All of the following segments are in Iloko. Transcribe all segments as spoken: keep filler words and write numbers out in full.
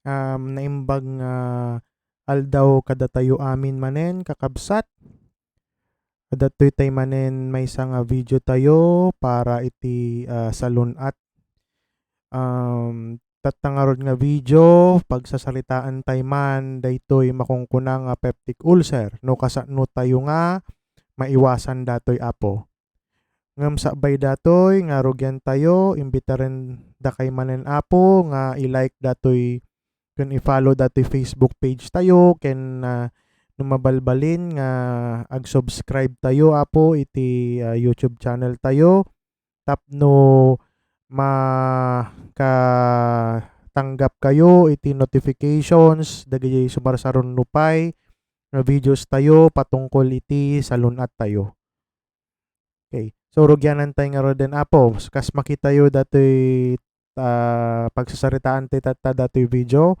um, naimbag nga aldaw kadatayo amin manen, kakabsat. Adda toy tay manen maysa nga video tayo para iti, ah, salun-at. Um, tatta ngarud nga video, pagsasaritaan tay man daytoy makunkuna nga peptic ulcer, no kasano tayo nga maiwasan datoy, Apo. Ngem sakbay datoy nga rugian tayo, imbitaren dakay manen, Apo, nga i-like datoy ken i-follow datoy Facebook page tayo, ken, ah, no mabalbalin nga ag-subscribe tayo, Apo, iti, ah, YouTube channel tayo tapno makatanggapkayo iti notifications dagiti sumarsaruno pay nga videos tayo patungkol iti salun-at tayo. Okay. So, rugianan tayo ngaruden, Apo. Kas makitayo datoy, ah, pagsasaritaan ti tatta datoy video,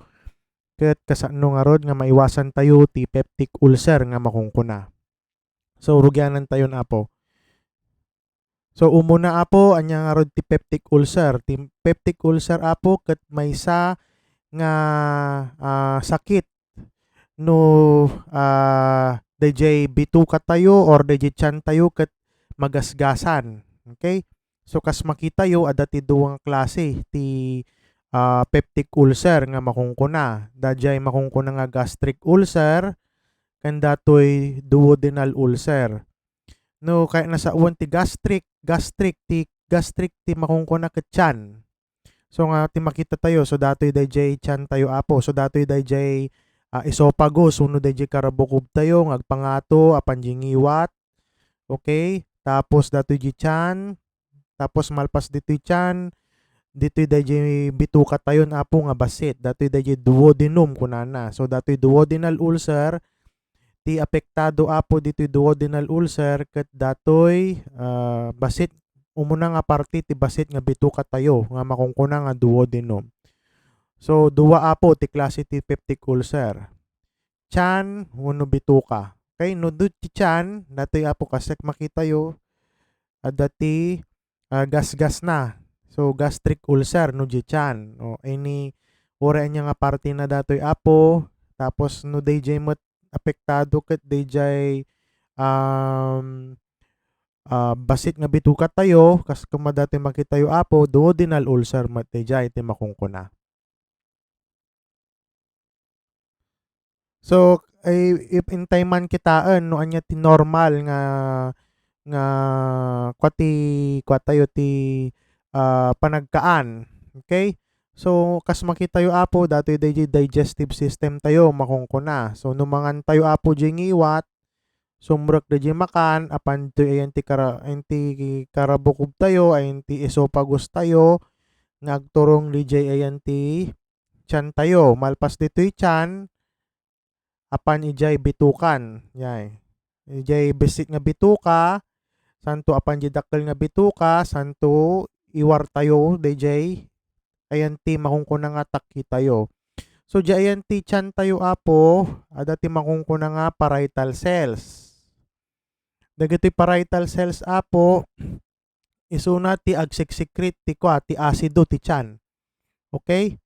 ket kasano ngarud nga maiwasan tayo ti peptic ulcer nga makunkuna. So, rugianan tayon, Apo. So, umuna, Apo, ania ngarud ti peptic ulcer? Ti peptic ulcer, Apo, ket maysa nga, ah, sakit no, ah, dayjay bituka tayo or dayjay tiyan tayo ket magasgasan. Okay? So, kas makitayo, adda ti dua nga klase ti, ah, peptic ulcer nga makunkuna. Dayjay makunkuna nga gastric ulcer, ken datoy duodenal ulcer. No, kayatna sawen ti gastric, gastric, ti gastric ti makunkuna ket tiyan. So, nga ti makita tayo, so, datoy dayjay tiyan tayo, Apo. So, datoy dayjay, ah, esophagus, wenno dayjay karabukob tayo nga agpangato, apan di ngiwat. Okay? Tapos, datoy di tiyan. Tapos, malpas ditoy tiyan, ditoy dayjay bituka tayon, Apo, nga bassit. Datoy dayjay duodenum, kunana. So, datoy duodenal ulcer, ti apektado, Apo, ditoy duodenal ulcer ket datoy, ah, bassit, umuna nga parte ti bassit nga bituka tayo nga makunkuna nga duodenum. So, dua, Apo, ti klase ti peptic ulcer. Tiyan wenno bituka. Okay, no, do ti tiyan, datoy, Apo, kasek makitayo, adda ti, ah, gasgasna. So, gastric ulcer no di tiyan. O, any, uray ania nga parte na datoy, Apo. Tapos, no dayjay met apektado ket dayjay, um, ah, bassit nga bituka tayo, kas kuma datoy makitayo, Apo, duodenal ulcer met dayjay ti makunkuna. So, ay, if intay man kitaen no ania ti normal nga, nga kua ti, kua tayo ti, ah, panagkaan. Okay? So, kas makitayo, Apo, datoy dayjay digestive system tayo, makunkuna. So, no mangan tayo, Apo, di ngiwat, sumrek dayjay makan, apan ditoy ayan ti kara-, ayan ti karabukob tayo, ayan ti esophagus tayo, nga agturong dayjay ayan ti tiyan tayo. Malpas ditoy tiyan, apan idiay bitukan. Yay. Idiay bassit nga bituka, santo apan di dakkel nga bituka, santo iwar tayo dayjay ayan ti makunkuna nga takki tayo. So, di ayan ti tiyan tayo, Apo, adda ti makunkuna nga parietal cells. Dagiti parietal cells, Apo, isuna ti agseksecrete ti kua, ti asido ti tiyan. Okay?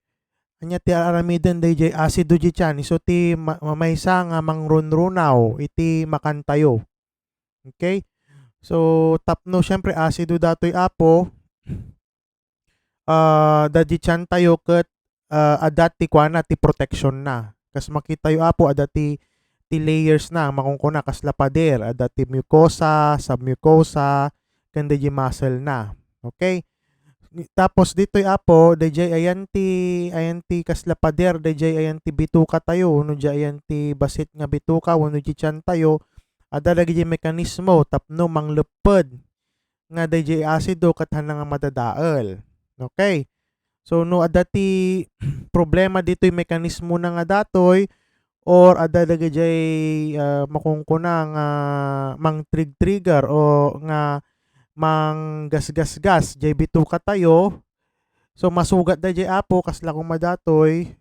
Ania ti aramiden dayjay asido ti tiyan? Isu ti ma-, mamaysa nga mangrunrunaw iti makantayo. Okay? So, tapno, siyempre, asido datoy, Apo, ah, dayjay tiyan tayo ket, ah, adda ti kuana, ti protection na. Kas makitayo, Apo, adda ti, ti layers na, makunkuna, kasla pader, adda ti mucosa, submucosa, ken dayjay muscle na. Okay? Tapos ditoy, Apo, dayjay ayan ti, ayan ti kasla pader, dayjay ayan ti bituka tayo, wenno dayjay ayan ti bassit nga bituka, wenno dayjay tiyan tayo, adda dagiti mekanismo tapno manglepped nga dayjay asido ket haanna nga madadael. Okay. So, no adda ti problema ditoy mekanismo na nga datoy, or adda dagijay, ah, makunkuna nga mangtrig-trigger o nga manggasgasgas jay bituka tayo, so, masugat dayjay, Apo, kasla koma datoy.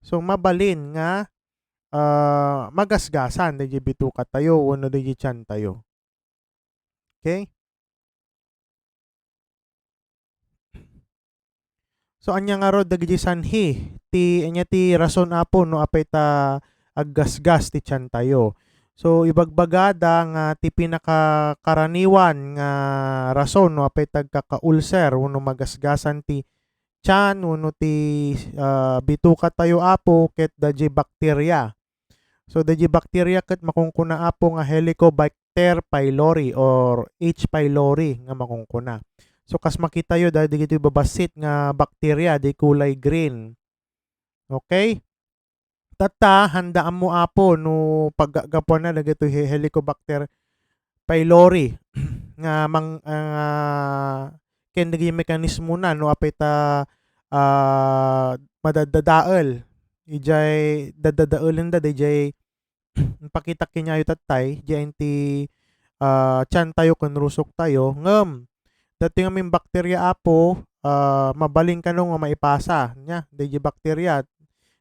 So, mabalin nga, ah, magasgasan dayjay bituka tayo wenno dayjay tiyan tayo. Okay? So, ania ngarud dagiti sanhi ti, ania ti rason, Apo, no apay ta aggasgas ti tiantayo? So, ibagbagada nga ti pinakakaraniwan nga rason no apay ta agkaka-ulcer wenno magasgasan ti tian wenno ti, ah, bitukatayo, Apo, ket daydiay bakteria. So, daydiay bakteria ket makunkuna, Apo, nga Helicobacter pylori or H. pylori nga makunkuna. So, kas makitayo, daydiay dagitoy babassit nga bakteria, di kulay green. Okay? Tatta, handa ammo, Apo, no paggapuanna dagitoy he-, Helicobacter pylori nga mang-, ah, ken dagiti mekanismona no apay ta, ah, madaddadael. Idiay daddadaelenda, daydiay impakita kenyayo tattay, diay ti, ah, tiantayo ken rusoktayo. Ngem, daytoy ngamin bakteria, Apo, ah, mabalin kano nga maipasa, nia, daydiay bakteria,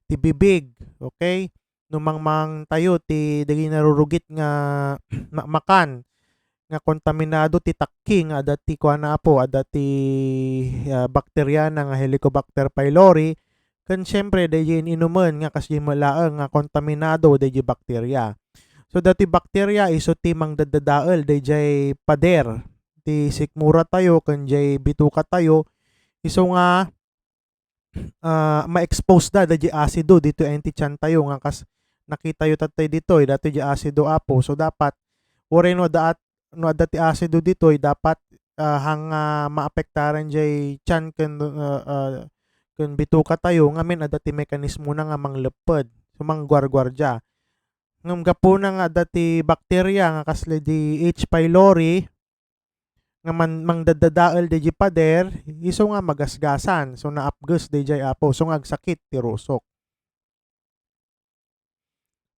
ti bibig, okay? No mangmangtayo ti dagiti narurugit nga ma-, makan, nga kontaminado ti takki nga adda ti kuana, Apo, adda ti, ah, bakteriana nga Helicobacter pylori, ken siempre, daydiay in-inumen nga kasdiay met laeng nga kontaminado daydiay bakteria. So, daytoy bakteria isu ti mangdaddadael daydiay pader ti sikmuratayo ken diay bitukatayo, isu nga, ah, ma-expose da daydiay asido ditoy ayan ti tiantayo nga kas nakitayo tattay ditoy, daytoy diay asido, Apo. So, dapat, uray no adda at-, no adda ti asido ditoy, dapat, ah, hang, ah, maapektaran diay tian ken, ah, ah, ken bitukatayo, ngamin adda ti mekanismona nga manglepped, so, mangguarguardia. Ngem gapuna nga adda ti bakteria nga kasla di H. pylori, nga man-, mangdaddadael daydiay pader, isu nga magasgasan. So, naapges daydiay, Apo. So, nga agsakit ti rusok.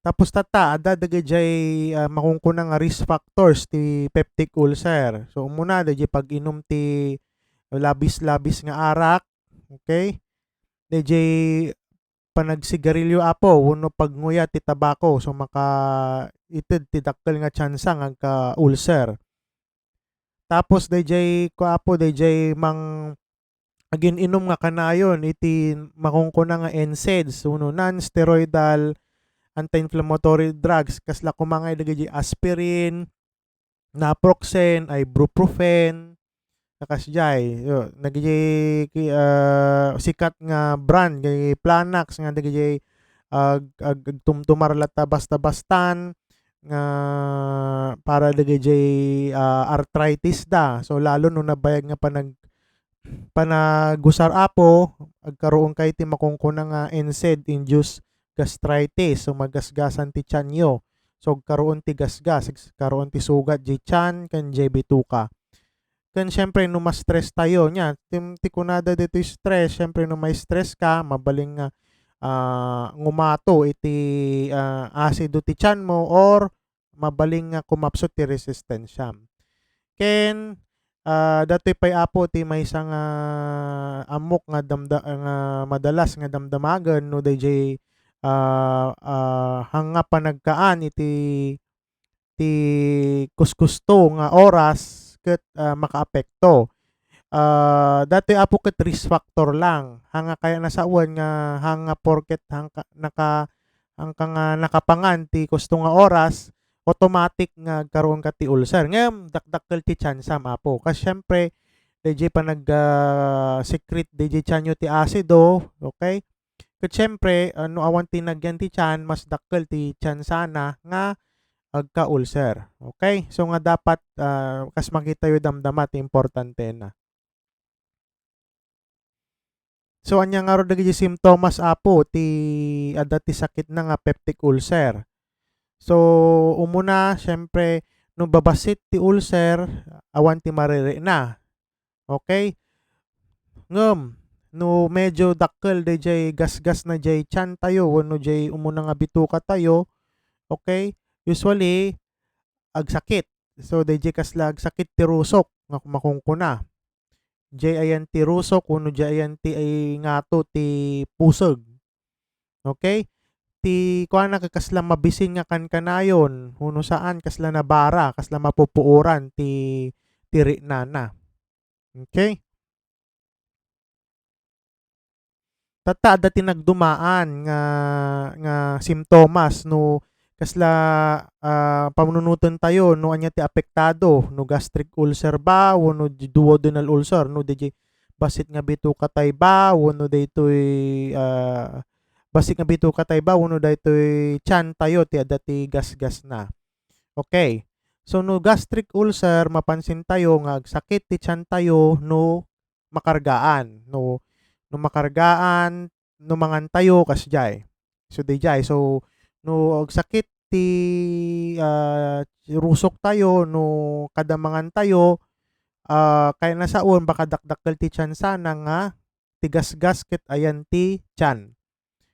Tapos tatta, adda dagijay, ah, makunkuna nga risk factors ti peptic ulcer. So, umuna, daydiay pag-inum ti labis-labis nga arak, okay? Daydiay panagsigarilyo, Apo, wenno pagnguya ti tabako. So, makaited ti dakkel nga tsansa nga agka-ulcer. Tapos daydiay, ko, Apo, daydiay mang-, agin-inum nga kanayon iti makunkuna nga NSAIDs wenno non-steroidal anti-inflammatory drugs, kasla koma nga dagiti aspirin, naproxen, ibuprofen, kasdiay. Yo, dagiti ki-, ah, sikat nga brand, dagiti Planax nga dagiti ag-, ag-, agtumtumar latta basta-bastan, nga para dagiti, ah, arthritis da. So, lalo no nabayag nga panag-, panagusar, Apo, agkaroon kay ti makunkuna nga NSAID, induced gastritis. So, magasgasan ti tianyo. So, agkaroon ti gasgas, agkaroon ti sugat diay tian ken diay bituka. Ken siyempre, no ma-stress tayo, nia, ti, ti kunada ditoy stress, siyempre, no ma-stress ka, mabalin nga, ah, ngumato iti, ah, asido ti tianmo or mabalin nga kumapsut ti resistensiam. Ken, ah, datoy pay, Apo, ti maysa nga ammok nga damda-, nga madalas nga damdamagen no daydiay, ah, ah, hanga panagkaan iti ti kuskusto nga oras ket, ah, makaapekto. Ah, datoy, Apo, ket risk factor lang. Hanga kaya nasawen nga hanga porket hangka, naka-, hangka nga nakapangan ti kusto nga oras, automatic nga agkaroon ka ti ulcer. Ngem, dakdakkel ti tiansam, Apo. Kas siyempre, daydiay panag, ah, secrete daydiay tianyo ti asido, okay? Ket siyempre, ah, no awan ti nagyan ti tian, mas dakkel ti tiansana nga agka-ulcer. Okay? So nga dapat, ah, kas makitayo damdama ti importantena. So, ania ngarud dagiti simptomas, Apo, ti adda ti sakitna nga peptic ulcer? So, umuna, siyempre, no babassit ti ulcer, awan ti maririkna. Okay? Ngem, no medyo dakkel daydiay gasgasna diay tiantayo wenno diay umuna nga bitukatayo, okay? Usually, agsakit. So, daydiay kasla agsakit ti rusok nga makunkuna. Diay ayan ti rusok wenno diay ayan ti ay ngato ti puseg. Okay? Ti kuana, kasla mabisin nga kankanayon, wenno saan, kasla nabara, kasla mapupuoran ti, ti riknana. Okay? Tatta, adda ti nagdumaan nga, nga simptomas no kasla, ah, panunoten tayo no ania ti apektado, no gastric ulcer ba, wenno di-, duodenal ulcer, no diay bassit nga bituka tayo ba, wenno daytoy, ah, bassit nga bituka tayo ba, wenno daytoy tiyan tayo ti adda ti gasgasna. Okay. So, no gastric ulcer, mapansin tayo nga agsakit ti tiyan tayo no makargaan, no, no makargaan, no mangan tayo, kasdiay. So, daydiay. So, no agsakit ti, ah, rusok tayo, no kada mangan tayo, ah, kayatna sawen, baka dakdakkel ti tiyan sana nga ti gasgas ket ayan ti tiyan.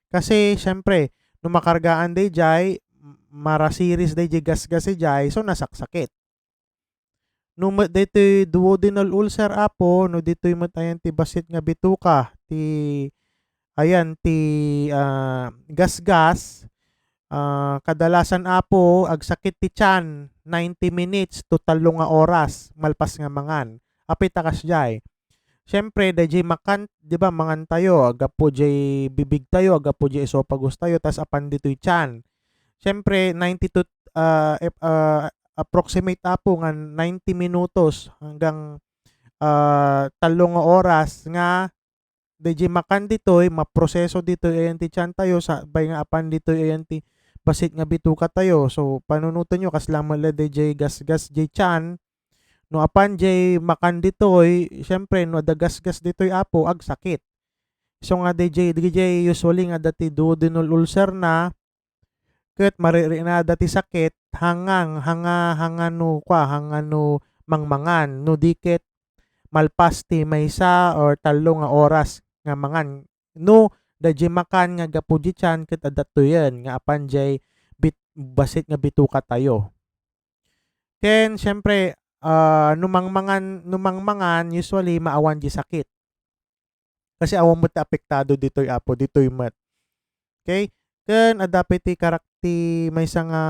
Kasi, siyempre, no makargaan daydiay, m-, marasiris daydiay gasgas idiay, so nasaksakit. No met daytoy duodenal ulcer, Apo, no ditoy met ayan ti bassit nga bituka, ti ayan ti, ah, gasgas, ah, kadalasan, Apo, agsakit ti tiyan ninety minutes to tallo nga oras malpas nga mangan. Apay ta kasdiay? Siyempre, daydiay makan, di ba, mangan tayo, aggapu diay bibig tayo, aggapu diay esophagus tayo, tas apan ditoy tiyan. Siyempre, ninety to, ah, ep-, ah, approximate, Apo, nga ninety minutos hanggang, ah, tallo nga oras nga daydiay makan ditoy, maproseso ditoy ayan ti tiyan tayo, sa-, bay nga apan ditoy ayan ti bassit nga bituka tayo. So, panunoten yo, kasla met la daydiay gasgas diay tiyan. No apan diay makan ditoy, siyempre, no adda gasgas ditoy, Apo, agsakit. So nga daydiay, daydiay usually nga adda ti duodenal ulcer na, ket maririinada ti sakit, hangang, hanga, hanga no kua, hanga no mangmangan, no di ket malpas ti maysa or tallo nga oras nga mangan. No, daydiay makan nga gapu diay tiyan ket adda tuyen nga apan diay bit-, bassit nga bituka tayo. Ken, siyempre, ah, no mangmangan, no mangmangan, usually, maawan diay sakit. Kasi awan met ti apektado ditoy, Apo, ditoy met. Okay? Ken adda pay ti karak-, ti maysa nga,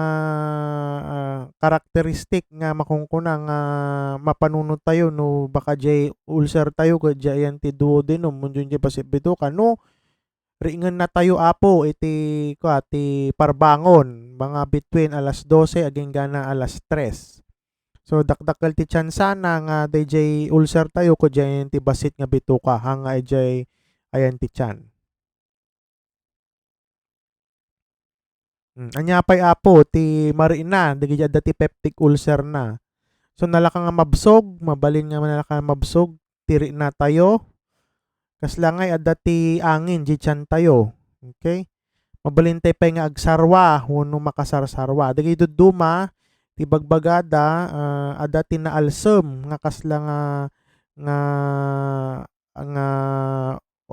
ah, karakteristik nga makunkuna nga mapanunot tayo no baka diay ulcer tayo ket diay ayan ti duodenum, wenno diay bassit bituka, no riingenna tayo, Apo, iti, kua, ti parbangon, mga between alas dose agingga na alas tres. So, dakdakkel ti tiyan sana nga daydiay ulcer tayo, ket diay ayan ti bassit nga bituka, hanga idiay ayan ti tiyan. Hmm, ania pay, Apo, ti mariinna, dagiti adda ti peptic ulcer na? So, nalaka nga mabsog, mabalin nga nalaka nga mabsog, ti riinna tayo. Kasla ngay adda ti angin, diay tiyan tayo. Okay? Mabalin tayo pay nga agsarwa, wenno makasarsarwa. Dagiti dadduma, ti bagbagada, ah, adda ti naalsem nga kasla nga, nga, nga,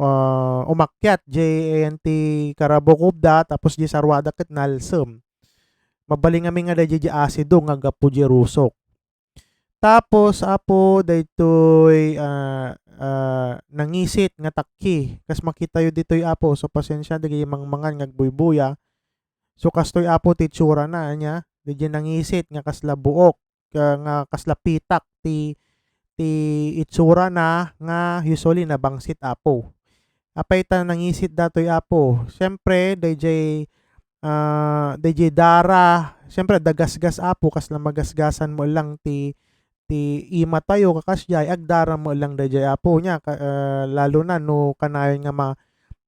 ah, umakyat diay ayan ti karabukobda, tapos diay sarwada ket naalsem. Mabalin ngamin nga daydiay diay asido nga gapu diay rusok. Tapos, Apo, daytoy, ah, ah, nangisit nga takki. Kas makitayo ditoy, Apo. So, pasensia, dagiti mangmangan nga agbuybuya. So, kastoy, Apo, ti itsurana, ania? Daydiay nangisit nga kasla buok, ka-, nga kasla pitak ti, ti itsurana nga usually nabangsit, Apo. Apay ta nangisit datoy, Apo? Siyempre, daydiay, ah, daydiay dara, siyempre, adda gasgas, Apo, kasla magasgasan met lang ti, ti ima tayo, kakasdiay, agdara met lang daydiay, Apo, nia, ka-, ah, lalo na no kanayon nga ma-,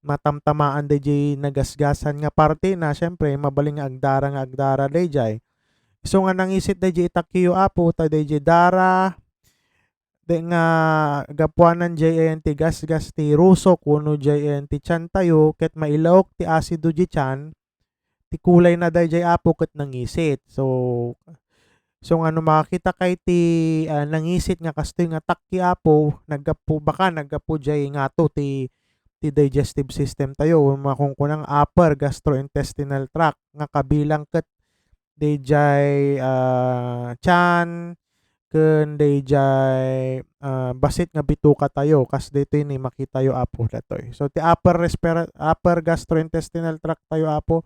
matamtamaan daydiay nagasgasan nga parte na, siyempre, mabalin nga agdara nga agdara daydiay. Isu nga nangisit daydiay itakkiyo, Apo, ta daydiay dara, di nga gapuanan diay ayan ti gasgas ti rusok wenno diay ayan ti tiyan tayo, ket mailaok ti asido diay tiyan, ti kulayna daydiay, Apo, ket nangisit. So, so nga no makakita kay ti, ah, nangisit nga kastoy nga takki, Apo, naggapu, baka naggapu diay ngato ti, ti digestive system tayo, makunkunang upper gastrointestinal tract, nga kabilang ket daydiay, ah, tiyan, ken daydiay, ah, bassit nga bituka tayo, kas daytoy ni makitayo, Apo, datoy. So, ti upper respira-, upper gastrointestinal tract tayo, Apo,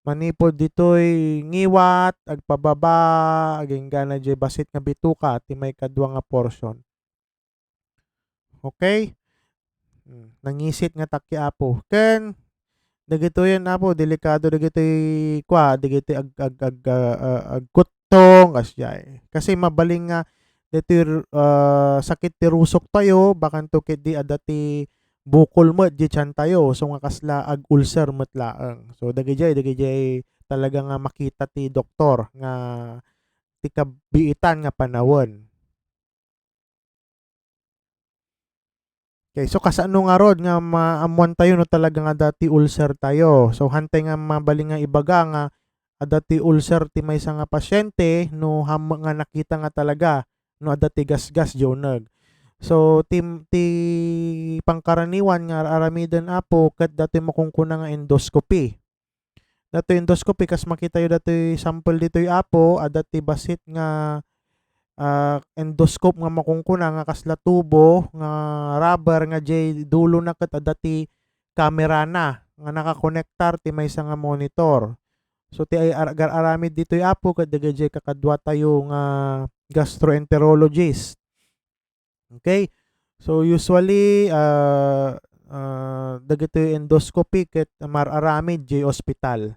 manipud ditoy ngiwat, agpababa, agingga na diay bassit nga bituka, ti maikadua nga portion. Okay? Hmm, nangisit nga takki, Apo. Ken dagitoyen, Apo, delikado dagitoy kua, dagitoy ag-, ag-, ag-, ah, ah, agkuttong, kasdiay. Kasi mabalin nga ditoy, ah, sakit ti rusok tayo, bakanto ketdi adda ti bukol met di tiyan tayo, so nga kasla ag-ulcer met laeng. So, dagidiay, dagidiay talaga nga makita ti doktor nga ti kabiitan nga panawen. Okay, so kasano ngarud nga maammuan tayo no talaga nga adda ti ulcer tayo? So, hantay nga mabalin nga ibaga nga adda ti ulcer ti maysa nga pasyente no ham-, nga nakita nga talaga no adda ti gasgas di uneg. So, ti, ti pangkaraniwan nga ar-aramiden, Apo, ket datoy makunkuna nga endoscopy. Datoy endoscopy, kas makitayo datoy sample ditoy, Apo, adda ti bassit nga, ah, endoscope nga makunkuna nga kasla tubo nga rubber nga diay dulona ket adda ti kamerana nga nakakonektar ti maysa nga monitor. So, ti ay-, ar-, agar-aramid ditoy, Apo, ket dagiti kakadua tayo nga gastroenterologist. Okay? So, usually, ah, ah, dagitoy endoscopy ket mar-aramid diay ospital.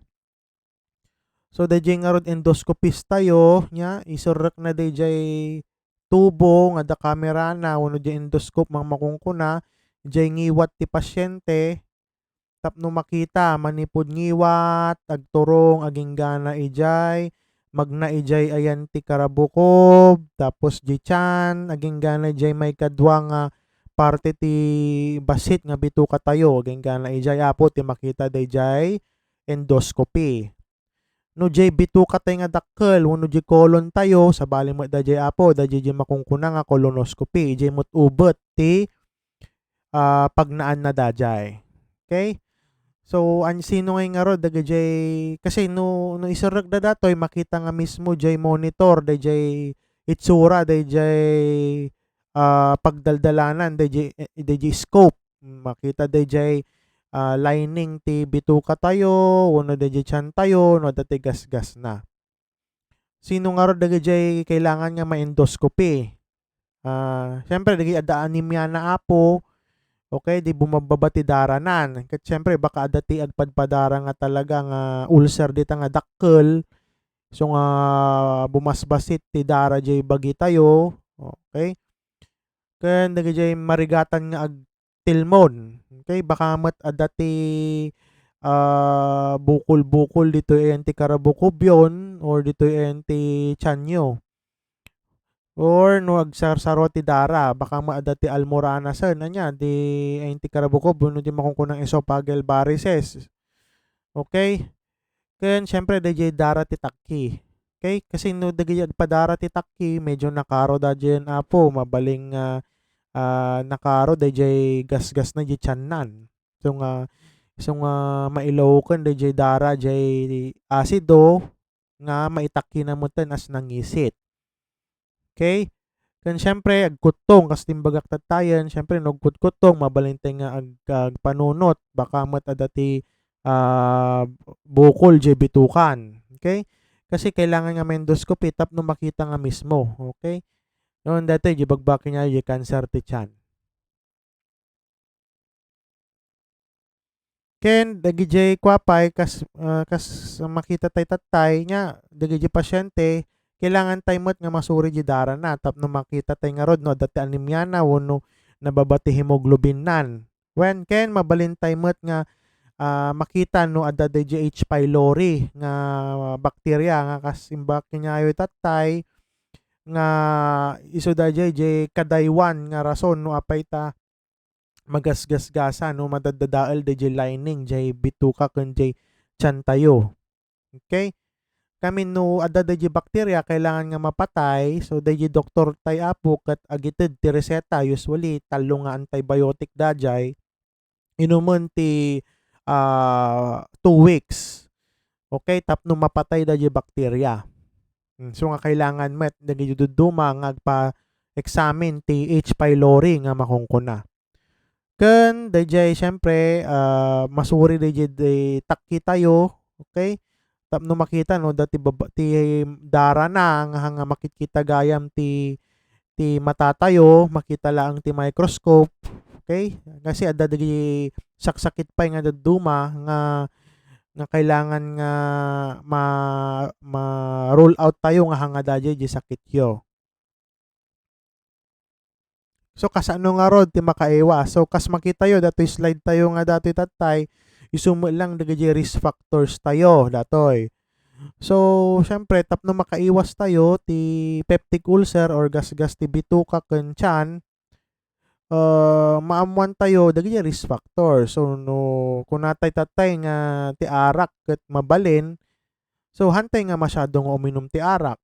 So, daydiay ngarud endoscopist tayo, nya, iserrekna daydiay tubo nga adda kamerana wenno diay endoscope nga makunkuna, diay ngiwat ti pasyente, tapno makita manipud ngiwat, agturong, aginggana idiay, magna idiay ayan ti karabukob, tapos diay tiyan, aginggana idiay maikadua nga parte ti bassit nga bituka tayo, aginggana idiay, Apo, ti makita daydiay endoscopy. No diay bituka tayo nga dakkel, wenno diay colon tayo, sabali met daydiay, Apo, daydiay diay makunkuna nga colonoscopy, idiay met ubet ti, ah, pagnaanna daydiay. Okay? So, an-, sino ngay ngarud dagijay, kasi no, no iserrekda datoy, makita nga mismo jay monitor, dayjay itsura, dayjay, ah, pagdaldalanan, dayjay, eh, dayjay scope. Makita dayjay, ah, lining ti bituka tayo, wenno dayjay tiyan tayo, no adda ti gasgasna. Sino ngarud dagijay kailangan nga ma-endoscopy? Ah, siyempre, dagiti adda anemiana, Apo, okay, di bumababa ti daranan. Ket siyempre, baka adda ti agpadpadara nga talaga nga ulcer dita nga dakkel. So nga bumasbasit ti dara jay bagi tayo. Okay? Ken dagijay marigatan nga ag-, tilmon. Okay, baka met adda ti, ah, bukol-bukol ditoy ayan ti karabukobyon or ditoy ayan ti tiyanyo. Or no agsarsarua ti dara, baka met adda ti almoranasen, ania, di ayan ti karabukob, wenno di makunkunang esophageal varices. Okay? Ken, siyempre, dayjay dara ti takki. Okay? Kasi no dagiti agpadara ti takki, medyo nakaro daydiay, Apo, mabalin nga, ah, nakaro dayjay gasgasna jay tiyannan. So nga, so nga mailaw ken dayjay dara jay asido nga maitakkina metten as nangisit. Okay? Ken siyempre, agkuttong, kas timbagak tattayen, siyempre, no agkutkuttong, mabalin tay nga ag-, agpanunot, baka met adda ti, ah, bukol jay bitukan. Okay? Kasi kailangan nga ma-endoscopy tapno makita nga mismo. Okay? Yon, daytoy, jay bagbaki niya, jay cancer ti tiyan. Ken dagijay kua pay kas, ah, kas makita tay tattay, nya dagijay pasyente, kailangan tay met nga masuri di darana tapno makita tay ngarud no adda ti anemiana wenno nababa ti hemoglobinnan. Wen, ken mabalin tay met nga, ah, makita no adda dayjay H. pylori nga bakterya nga kas imbag kaniayo tattay nga isu dayjay jay kadaywan nga rason no apay ta magasgasgasa no madaddadael dayjay lining jay bituka ken jay tiyan tayo. Okay? Kami no adda dayjay bakterya, kailangan nga mapatay, so dayjay doktor tay, Apo, ket agited ti reseta, usually, tallo nga antibiotic dayjay, inumen ti, ah, two weeks. Okay? Tapno mapatay dayjay bakterya. Mm, so nga kailangan met dagiti dadduma nga agpa-examine ti H. pylori nga makunkuna. Ken dayjay, siyempre, ah, masuri dayjay di takki tayo, okay? Tapno makita no adda ti baba-, ti darana nga, nga makitkita gayam ti, ti mata tayo, makita laeng ti microscope, Okay? Kasi adda dagiti saksakit pay nga dadduma nga, nga kailangan nga ma-, ma-rule out tayo nga hangada diay sakityo. So, kasano ngarud ti makaiwas? So, kas makitayo, datoy slide tayo nga datoy tattay, isu met lang dagiti risk factors tayo, datoy. So, syempre, tapno makaiwas tayo ti peptic ulcer or gasgas ti bituka ken tiyan, ah, maammuan tayo dagiti risk factor. So, no kunatay tattay nga ti arak ket mabalin, so, hantay nga masyado nga uminum ti arak.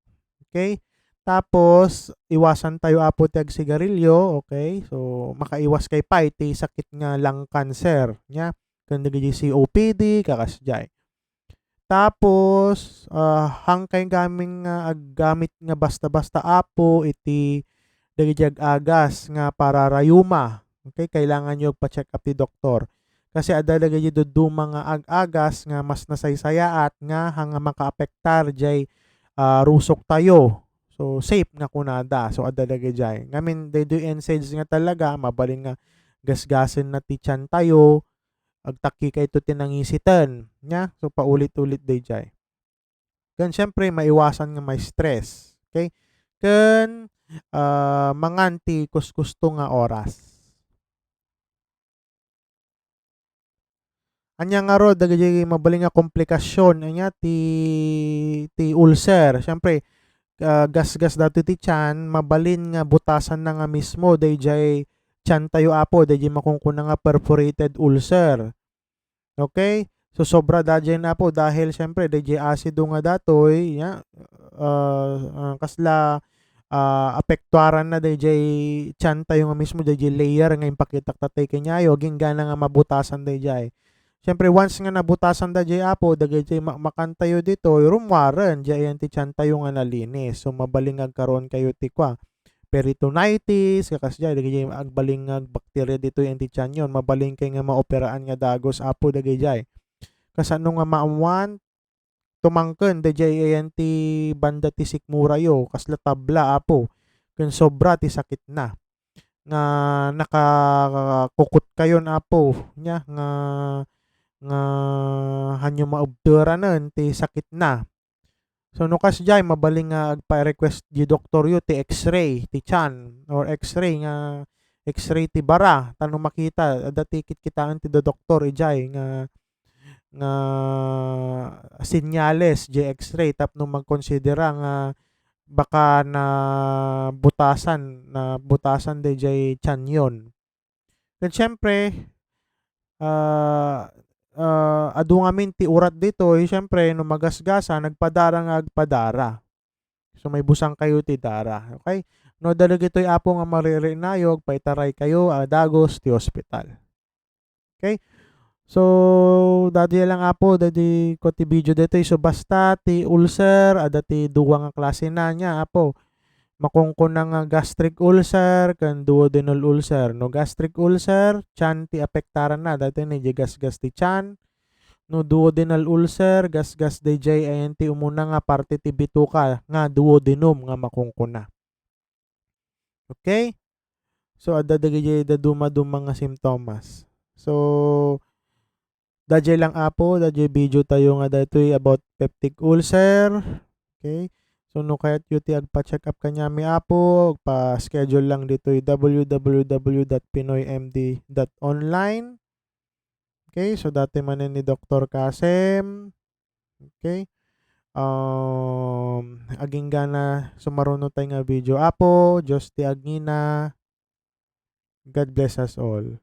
Okay? Tapos, iwasan tayo, apo, ti agsigarilyo. Okay? So, makaiwas kay pay ti sakit nga lung cancer, nya, ken dagiti C O P D, kakasdiay. Tapos, ah, hangkay gamin nga aggamit nga basta-basta, apo, iti dagiti ag-agas nga pararayuma. Okay, kailangan yo agpa-check up ti doktor. Kasi adda dagiti dadduma nga ag-agas nga mas nasaysayaat nga hanga makaapektar jay, ah, rusok tayo. So, safe nga kunada. So, adda dagijay. Ngamin, daytoy N SAIDs nga talaga, mabalin nga gasgasen na ti tiyan tayo, agtakki kayto ti nangisiten, nya? So, paulit-ulit dayjay. Ken, syempre, maiwasan nga ma-stress. Okay? Ken, ah, mangan ti kuskusto nga oras. Ania ngarud dagiti mabalin nga komplikasyon, ania ti, ti ulcer. Syempre, ah, gasgas datoy ti tiyan, mabalin nga butasanna nga mismo dayjay tiyan tayo, apo, dayjay makunkuna nga perforated ulcer. Okay? So, sobra dayjay na, apo, dahil, syempre, dayjay asido nga datoy, ya, ah, ah, kasla, ah, apektuaranna dayjay tiyan tayo nga mismo, dayjay layer nga impakitak tattay kaniayo, agingga nga mabutasan dayjay. Syempre, once nga nabutasan dayjay, apo, dagiti ma-, makan tayo ditoy, rummuaren, dayjay ayan ti tiyan tayo nga nalinis. So, mabalin nga agkaroon kayo ti kua, peritonitis, kakasdiay, dagiti agbalin nga bakterya ditoy ayan ti tiyanyon, mabalin kay nga maoperaan nga dagus, apo, dagijay. Kasano nga maammuan, tumangken, dayjay ayan ti banda ti sikmurayo, kasla tabla, apo, ken sobra ti sakitna. Nga nakakukot kayon, apo, nya, nga, nga hanyo maebteranen ti sakitna. So, no kasdiay, mabalin nga agpa-request di doktoryo ti X-ray ti tiyan or X-ray nga, X-ray ti bara, ta no makita, adda ti kitkitaen ti doktor idiay nga, nga senyales di X-ray tapno magkonsidera nga baka nabutasan, nabutasan dayjay tiyanyon. Ket siyempre, ah, ah, adu ngamin ti urat ditoy, siyempre, no magasgasa, nagpadara nga agpadara. So, maibusan kayo ti dara. Okay? No, dagitoy, apo, nga maririinayo, agpaitaray kayo a dagus ti ospital. Okay? So, daytoy lang, apo, daydi ko ti video daytoy. So, basta ti ulcer, adda ti dua nga klase na niya, apo. Makunkuna nga gastric ulcer ken duodenal ulcer. No gastric ulcer, tiyan ti apektaranna, daytoy ni di gasgas ti tiyan. No duodenal ulcer, gasgas dayjay ayan ti umuna nga parte ti bituka nga duodenum nga makunkuna. Okay? So, adda dagiti dadumaduma nga simptomas. So, dayjay lang, apo, dayjay video tayo nga daytoy about peptic ulcer. Okay? So, no kayatyo ti agpa-check up kaniami, apo, agpa-schedule lang ditoy w w w dot pinoy m d dot online. Okay? So, daytoy manen ni Doktor Kasem. Okay? Um, aginggana sumaruno tay nga video, apo. Dios ti agngina. God bless us all.